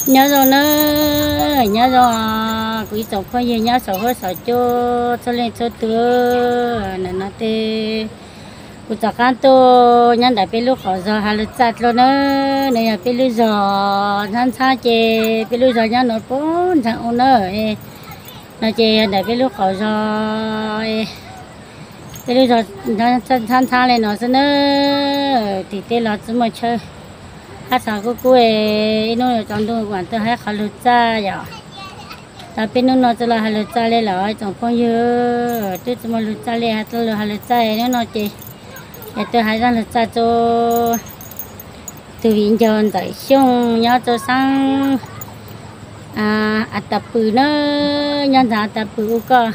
Nyob zoo nawb, nyob zoo kuv ib tsoom phooj ywg nyob saum huab saum cua txhua leej txhua tus. Nim no ces kuv rov qab tuaj nyob ntawm peb lub qaum zos Hav Lug Txaj dua nawb. Nws yog peb lub zos ntxhab ntxhab ces peb lub zos nyob no puag ntxeev u nawb. No ces yog ntawm peb lub qaum zos, peb lub zos ntxhab ntxhab li no xwb nawb. Tim tej los tsis muaj chaw, hab txhov kub kub, ib hnub tsaus ntuj kuv mam tuaj hab qhov lug txaj yom. Tau peb hnub no tsis los hab lug txaj li lawm tsoom phooj ywg, twb tsis muaj lug txaj li, hab tuaj lug hab lug txaj hnub no ces yog tuaj hab zaj lug txaj rua tus viv ncaus Ntxawm Xyooj nyob rua xeev A Tas Pw nawb, nyob ntawm A Tas Pw u koj,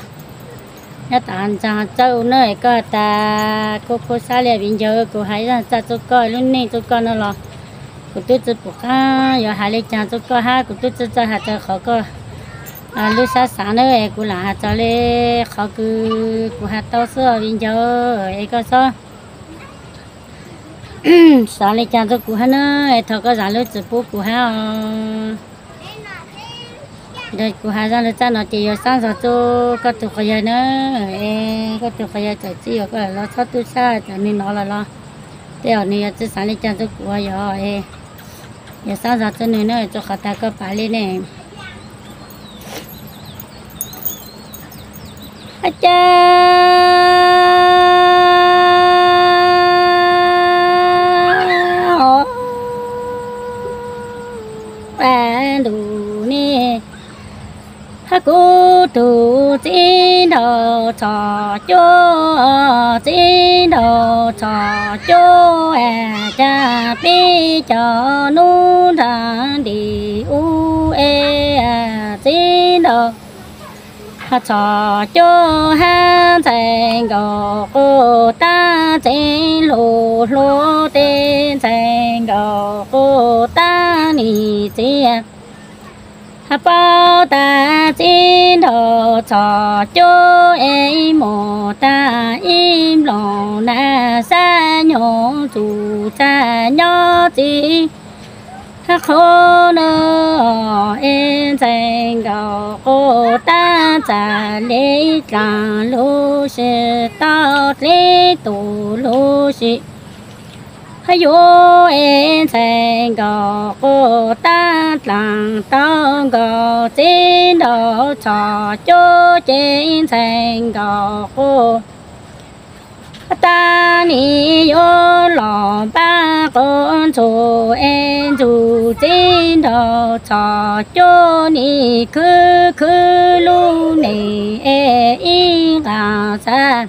nyob tom ntsa tsawb u nawb. Koj tas kuj kub sab li viv ncaus, kuv hab zaj txaj rua koj lub neej rua koj no los kuv twb tsis pum qab yuav hab li caag rua koj hab kuv twb tsis txawj has txawj qhov koj lub sab xaav nawb. Kuv lam has txog li qhov kws kuv has tau xwb viv ncaus, es koj txhob xav li caag rua kuv hab nawb, es thov koj zaam lub txim pub kuv hab os. Kuv hab zaj lug txaj no ces yuav xaav zog rua koj tug quas yawg nawb, es koj tug quas yawg txawm tsi yuav koj lawm los txhob tub sab, txawm nwg nov lawm los tej zaum nwg yuav tsi xaav li caag rua kuv yog, yuav xaav zog rua nwg nawb, rua qhov tas koj pav li ne. Ab ca os, ntuj ne, hab kuv tug txiv nraug txhom cuab, txiv nraug txhom cuab, es cas peb cov nub nrag ntim ub es txiv nraug txhom cuab hab ntxhais nkaus quas tab tsev hluas hluas tes ntxhais nkaus quas tab nim txiv. Hab paub tas txiv nraug txhom cuab es mus tag ib nploos na, xab nyoog txug txag nyob txiv hab qhov na, es ntxhais nkaus quas tab txag le dlaag lub sim, tau dleb tus lub sim. Hab yuav es ntxhais nkaus quas tab dlaag tau nkaus txiv nraug txhom cuab ces ntxhais nkaus quas tab nim yuav los npaj quas ntxhua es ntsug txiv nraug txhom cuab nim khwv khwv lub neej es ib nqag xav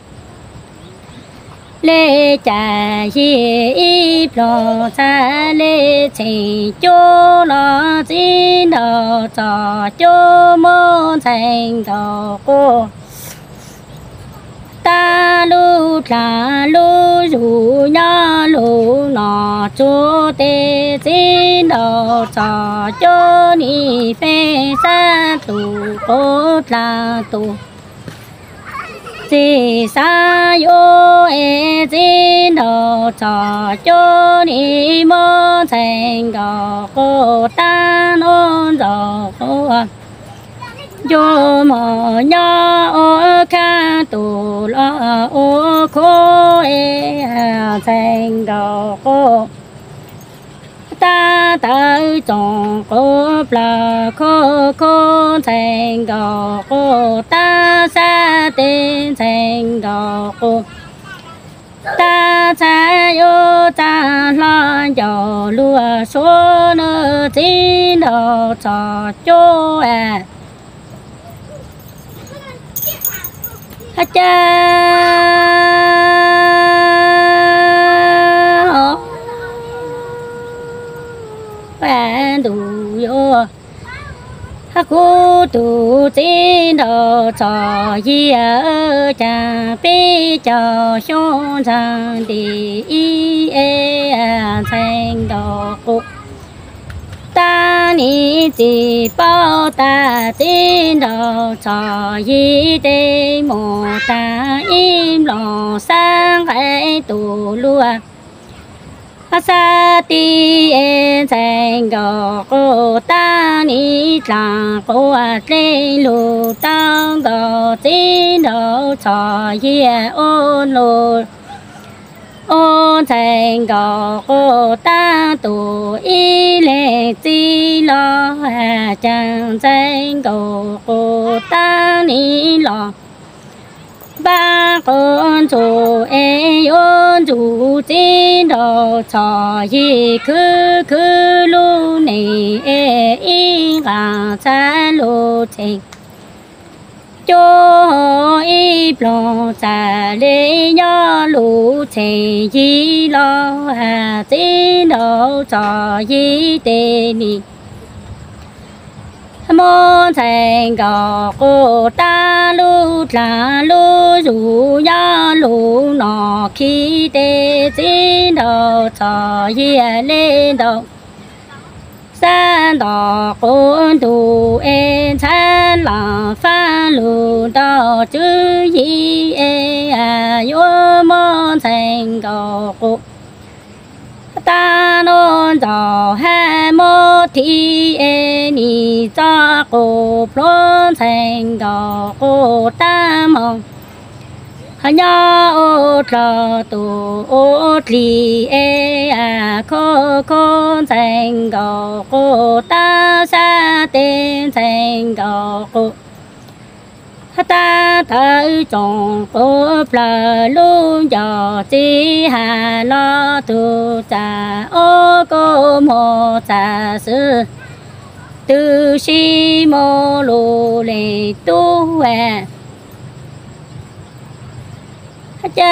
le cas yig ib ploog txhaj le txheem cuab los txiv nraug txhom cuab muab ntxhais nkaus quas tab lub dlaag lub zug nyob lug nom tsuag tes txiv nraug txhom cuab nim feeb xab tus quas dlaag tus txij xav yuav es txiv nraug txhom cuab nim muab ntxhais nkaus quas tab nub nraug quas ncu mos nyob ua khab tus los ua khuab es ntxhais nkaus quas tab tawv tsoom quas plaws khuab khuab ntxhais nkaus quas tab xab tes ntxhais nkaus quas tab txhaj yuav txaj hlo ncaus luag suav nws txiv nraug txhom cuab hab ca os, ntuj yuav hab kuv tug txiv nraug txhom yig cas peb caug xyoo ntsaag ntim ib es ntxhais nkaus quas tab nim txij paub tas txiv nraug txhom yig tes mus tag ib nploos xab nqaij tus luag xab tes es ntxhais nkaus quas tab Nim dlaag quas dlej lug tau nkaus, txiv nraug Txhos Yig ua lug ua ntxhais nkaus quas taab tus ib leeg txiv los, has caag ntxhais nkaus quas taab nim los npaab quas ntxug es yuav ntsug txiv nraug Txhos Yig khwv khwv lub neej es ib nqaa txhaj lug txheej cuab ib ploog txhaj le nyob lub txheej yig los, has txiv nraug Txhos Yig tes nim muab ntxhais nkaus quas taab lub dlaag lub zug nyob lub no khi tes txiv nraug Txhos Yig le ntaus sab ntaus quas ntug es ntxhab laam faab lug ntaus tswv yim es yuav muab ntxhais nkaus quas taab nuav ntxaus hab muab thim es nim txob quas pluav ntxhais nkaus quas taab moog. Nyob ua dlaug tus ua dlig es khov khov ntxhais nkaus quas taab sab tes ntxhais nkaus quas taab tawv tsoom quas plawg lub ncauj txiv has los tug txaj ob kua muag txaj xwb, twb sib muab lug leej tub cas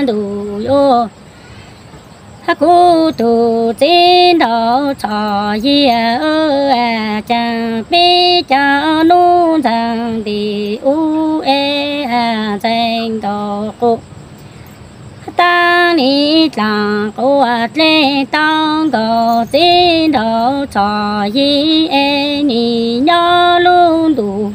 ntuj yuav kuv tug txiv nraug Txhos Yig, cas peb cov nub ntxeeg nti ub es ntxhais nkaus quas taab nim dlaag quas dlej tau nkaus txiv nraug Txhos Yig es nim nyob lub ntuj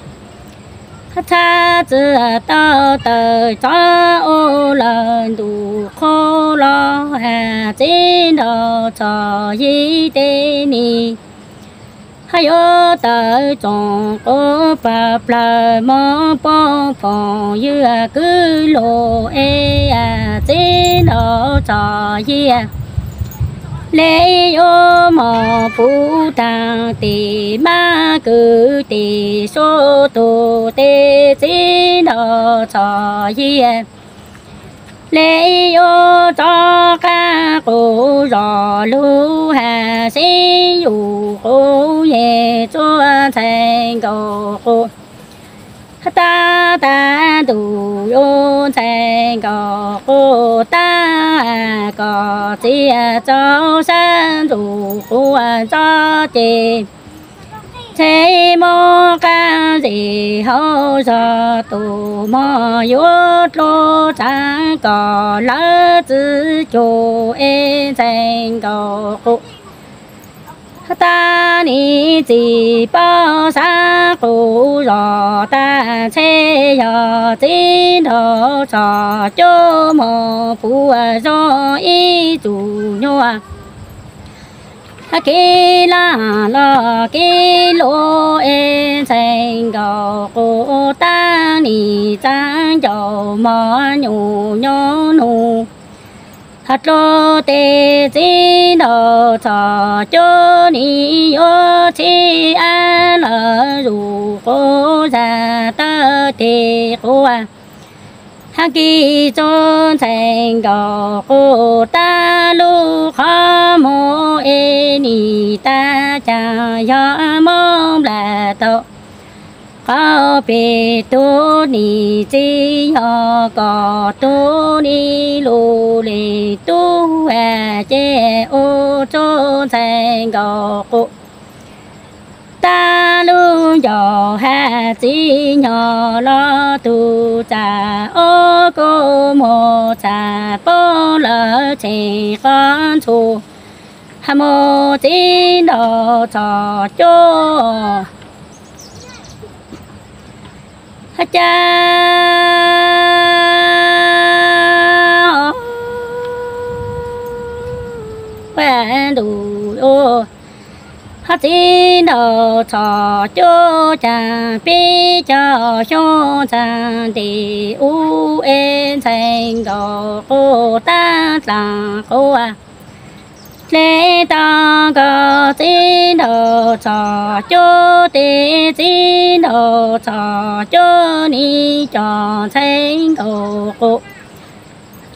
txhab txwv tau tawm txhob ua lawm ntuj qhuav los, has txiv nraug Txhos Yig tes nim yuav tawm tsoom quas pawg plawg moog poob phoom ywg kwv lug es txiv nraug Txhos Yig le yuav moog puv taag tes mab kwv tes suav tug tes txiv nraug Txhos Yig le yuav rov qaab quas zog lug has sib yug quas yeg tsuab ntxhais nkaus quas taab taag ntuj yuav ntxhais nkaus quas taab koj txiv txaus sab ntsuj quas ntxob ces ntxhais moog qaab zig hauv zog tus moog yuav dlua tsaav koj lawv txwv cug es ntxhais nkaus quas taab nim txij paub sab quas zog tag ntshe yog txiv nraug Txhos Cuab moog puv zog ib txuj nyuas kev laj los kev luv es ntxhais nkaus quas taab nim txav ncaus mog nyuj nyob nug dlua tes txiv nraug Txhos Cuab nim yuav txhib ab lawv zuj quas zag tawv tes quas hab kis txug ntxhais nkaus quas taab lub qhov muag es nim tag caag yog mob nplam tau qhov peg tug nim txiv yog koj tug nim lug leej tub ces ua txug ntxhais nkaus quas taab lub ncauj hab txiv nyob los tug txaj ob kua muag txaj poob lawm txheej qhov ntxhuv hab muab txiv nraug Txhos Cuab hab cas Txiv nraug Txhos Cuab caag peb caug xyoo txaag ntes ub es ntxhais Nkauj Quj tab dlaag quas dle tau nkaus txiv nraug Txhos Cuab tes txiv nraug Txhos Cuab nim coj ntxhais Nkauj Quj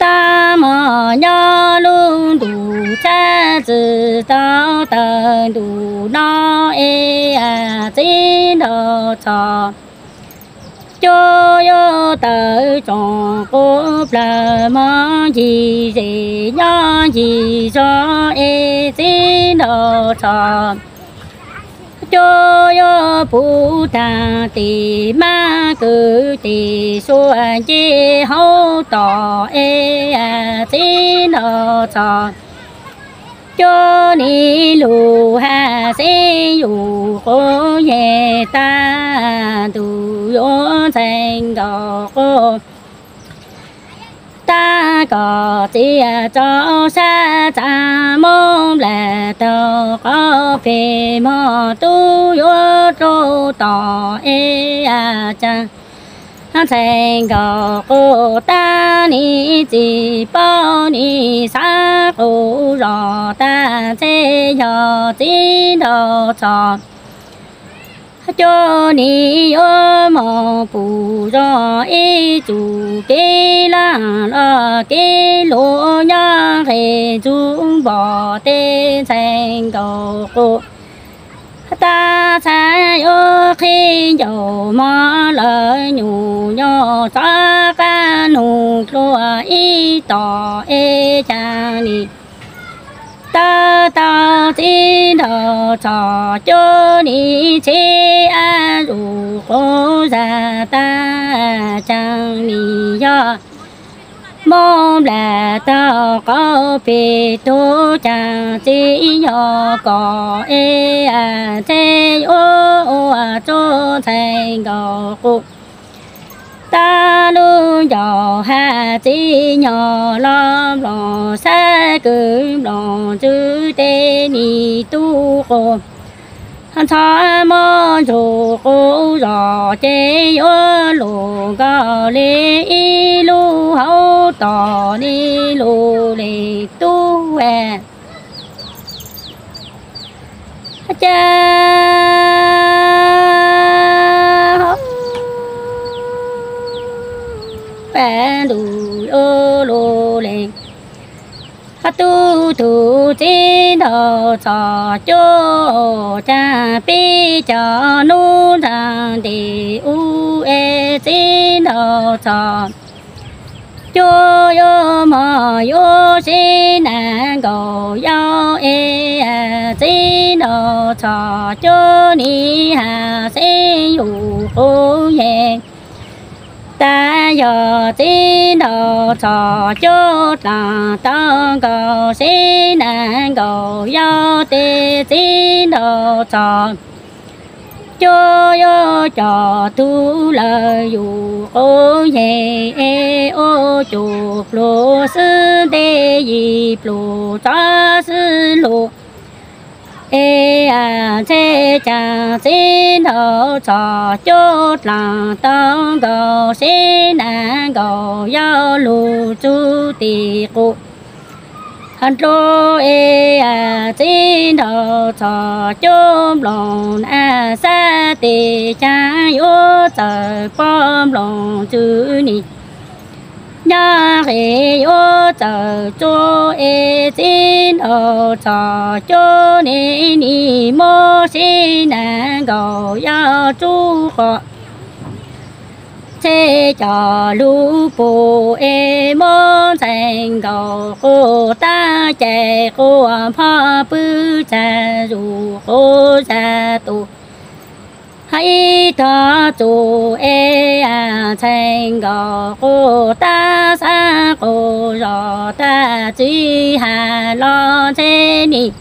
tag mog nyob lub ntuj txhab txwm tau tawm ntuj no es txiv nraug Txhos Cuab yuav tawm tsoom quas plawg mog ncig zes nyob ncig zog es txiv nraug Txhos Cuab yuav pum taag tes mab kwv tes sua nce hauv tom es txiv nraug Txhos Cuab nim lug has xeeb yug quav yeeg tag ntuj yuav ntxhais Nkauj Quj tag kom txiv rov sab txav moob nplaag taug qhov peg mog tub yuav rau tom es caag ntxhais Nkauj Quj tag nim txwj paub nim xaav quas zog tag ntshe yog txiv nraug Txhos Cuab nim yuav moog pum zog ib txuj kev laag los kev luam nyob nqe ntxug npom tej ntxhais Nkauj Quj tag txhaj yuav qhib ncauj mog lawv nyuj nyoog txov qab nug dlua ib tom es caag nim tau tau txiv nraug Txhos Cuab nim txhij ab zuj quas zag tag caag nim yog moob nplaag taug qhov peg tug caag txiv yog kom es txhaj yuav ua txuj ntxhais Nkauj Quj tag lub ncauj has txiv nyoog los nploog sab kws nploog ntsws tej nim tub quas ntxhov mob ntsug quas zog ces yuav lug nkaus le ib lub hauv tom nim lug le tub ca hauv ntuj yuav lug le tub tug txiv nraug Txhos Cuab caag peb caug nub ntaag ntes ub es txiv nraug Txhos Cuab yuav mog yuav sib naav nkaus yau es txiv nraug Txhos Cuab nim has xeeb yug quav yeeg tag yog txiv nraug Txhos Cuab dlaag tau nkaus sib naav nkaus yau tes txiv nraug Txhos Cuab yuav coj tug lawv yug quav yeeg es ua cuj pluag xwb ntej yim pluag txov xwb lug es ntshe caag txiv nraug Txhos Cuab dlaag tau nkaus sib naav nkaus yau lug txug tim quas nraug es txiv nraug Txhos Cuab nploog naav xab tes caag yuav txawm pob nploog ntsws nim nyob qes yuav txawm txuj es txiv nraug Txhos Cuab nim nim mob sib naav nkaus yau tsuj qos txhij coj lug pum es mob ntxhais nkaus quas tab cai quas phoj pw txag zuj quas zag tus ib tog txuj es ntxhais nkaus quas tab xab quas zog tag txiv has los ntshe nim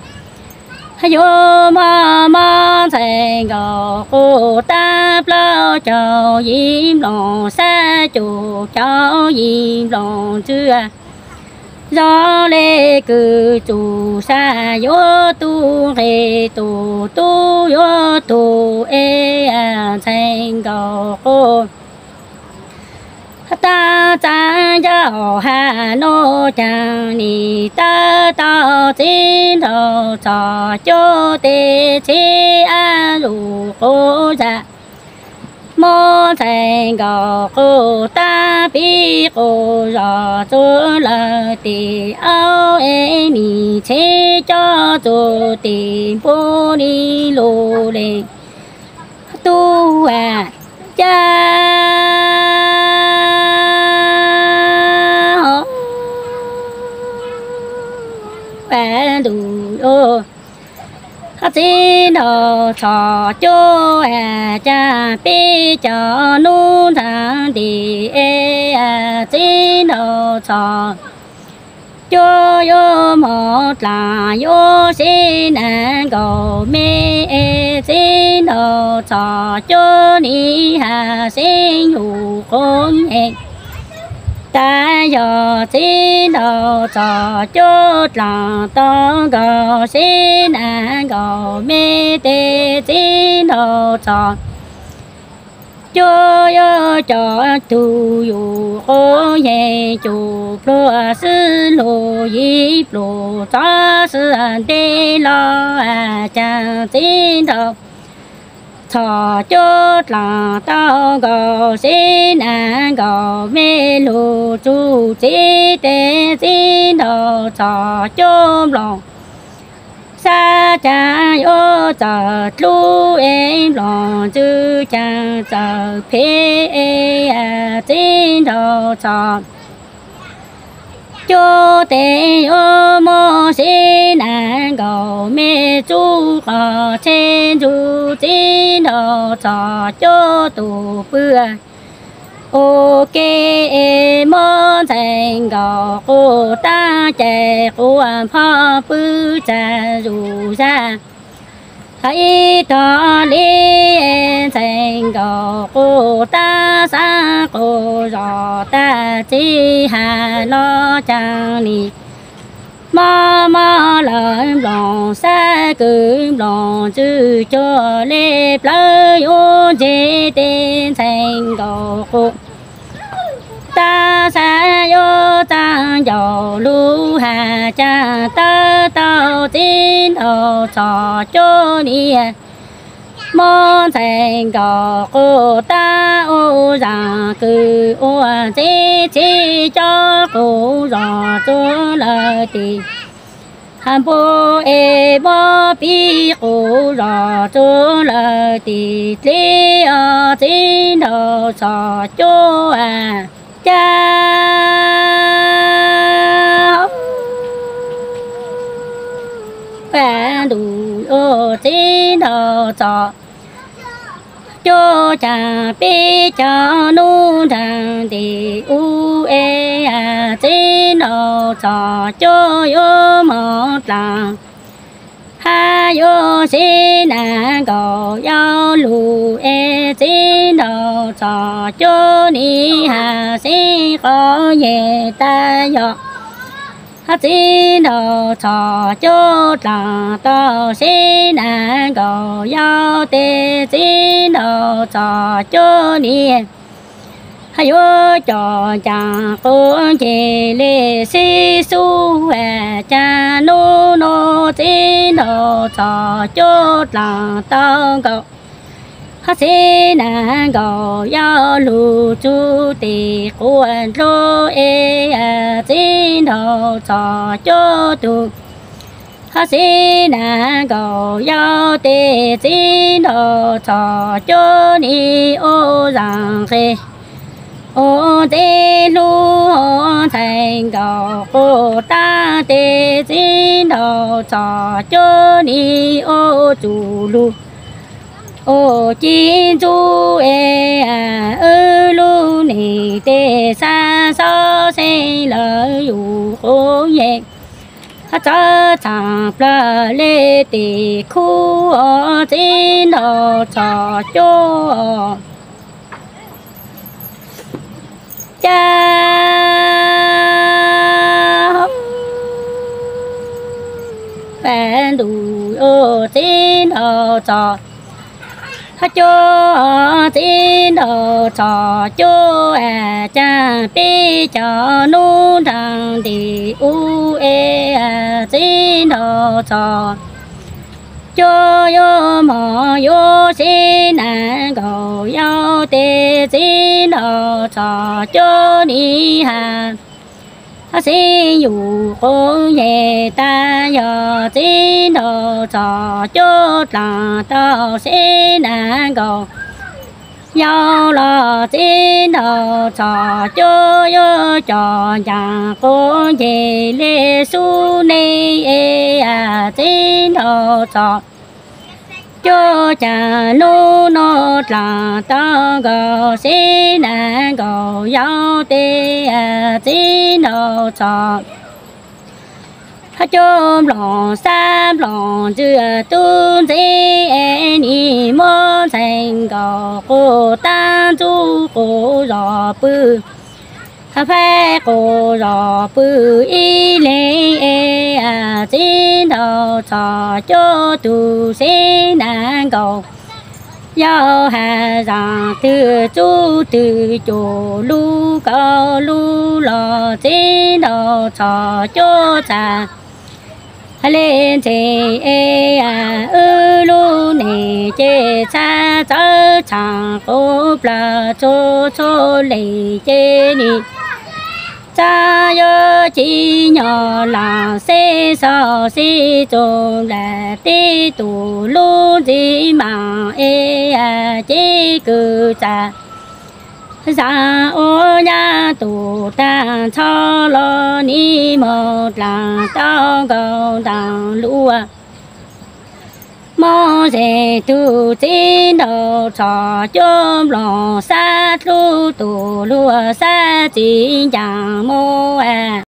yuav mob mob ntxhais nkaus quas tab plaub caug yim nploog xab cuj caug yim nploog ntsws Zog le kws txus sab yuav tug nqes, tus tub yuav tug es ntxhais nkaus quj. Tab txav ncauj has nuj caag nim tab tau txiv nraug txhos cuab tes txhib ab zuj quv zag. Muab ntxhais nkaus quj tab pib quj zog txug lawm tim aub es nim txhib cob txug tim npua nim lug le tub a, ca ho a ntus yuav txiv nraug txhos cuab a, ca peb cov nub ntaag ntim es txiv nraug txhos cuab yuav moog dlaag yuav sib naav nkaus me es txiv nraug txhos cuab nim has sib yug quv nyem. Tab yog txiv nraug txhos cuab dlaag tau nkaus sib naav nkaus me tes txiv nraug txhos cuab yuav cov tug yug quv nyem cum pluag xwb lug yim plug txob xwb ntej los caag txiv nraug txhos cuab dlaag tau nkaus sib naav nkaus me lug txug txiv tes txiv nraug txhos cuab nploos sab caag yuav txawm dlub es nploos ntxwg caag txawm phem es txiv nraug txhos cuab tes yuav muab sib naav nkaus me txuj qos tsheb ntxug txiv nraug txhos cuab tug pw ua ke es muab ntxhais nkaus quj tab cais quas npho pw tsav zuj zag. Ib tog li ntxhais nkaus quj tab xav quj zog tag txij has los caag nim mob mob lawm nploos sab kws nploos ntxwg cuag le plawv yuav ntseg tes ntxhais nkaus quj tab xav yuav txav ncaus lug has caag tab tau txiv nraug txhos cuab nim muab ntxhais nkaus quj tab ua zaag kws ua ntxeb txhib cob quv zog txug lawm tim has npua es muab pib quv zog txug lawm tim dleb os txiv nraug txhos cuab a, ca ha ntus yuav txiv nraug txhos cuab caag peb cov nub nraag ntim ub es txiv nraug txhos cuab yuav moog dlaag hab yuav sib naav nkaus yau lug es txiv nraug txhos cuab nim has sib qov nyem tag yog txiv nraug txhos cuab dlaag tau sib naav nkaus yau tes txiv nraug txhos cuab nim has yuav cov ncaag quas nce le sib xub a, ca nub nuav txiv nraug txhos cuab dlaag tau nkaus hab sib naav nkaus yau lug txug tim quas ntuj es txiv nraug txhos cuab tug hab sib naav nkaus yau tes txiv nraug txhos cuab nim ua zaag nqe ua ntxeb lug ntxhais nkaus quj tab tes txiv nraug txhos cuab nim ua txuj lug ua ci ntxub es wb lub neej tes xav xob xeeb lawm yug quas nyem hab txawv txhaam plawg le tes khub txiv nraug txhos cuab ca ntuj, txiv nraug txom cuab, txiv nraug txom cuab, cas peb cov hnub nrog ntim ub es, txiv nraug txom cuab yuav mos yuav siv nas nkaus, yog tes txiv nraug txom cuab nim has xib yuj quav yem tas, yog txiv nraug txom cuab dlaag tau siv nas nkaus, yog los txiv nraug txom cuab yuav cov ncaag quav yem le xub neej es, txiv nraug txom cuab cas nub nua dlaag tau nkaus siv nas nkaus, yog tes txiv nraug txom cuab nplooj xab nplooj ntswg tub ntxib es, nim muab ntxhais nkaus quas taab ntxub quas zos pw, faib quas zos pw ib leeg es, txiv nraug txom cuab tug siv nas nkaus, yog has zaam twg txub twg cuam lub kaub lub los, txiv nraug txom cuab txhaj le ntxhe es, wb lub neej ces txhaj txawv txhaam quas plawg txhua txhua leej ces nim txaj yuav ci nyob laam xeb xov xib txuas nplaim tib tug lub ntxim maam es, ces kws txaj zag ua nyab tug taag nrho los, nim moog dlaag tau nkaus ntaag luag. Moog ze tug txiv nraug txom cuab nplooj xab dlub, tug luag xab txiv ncaam moog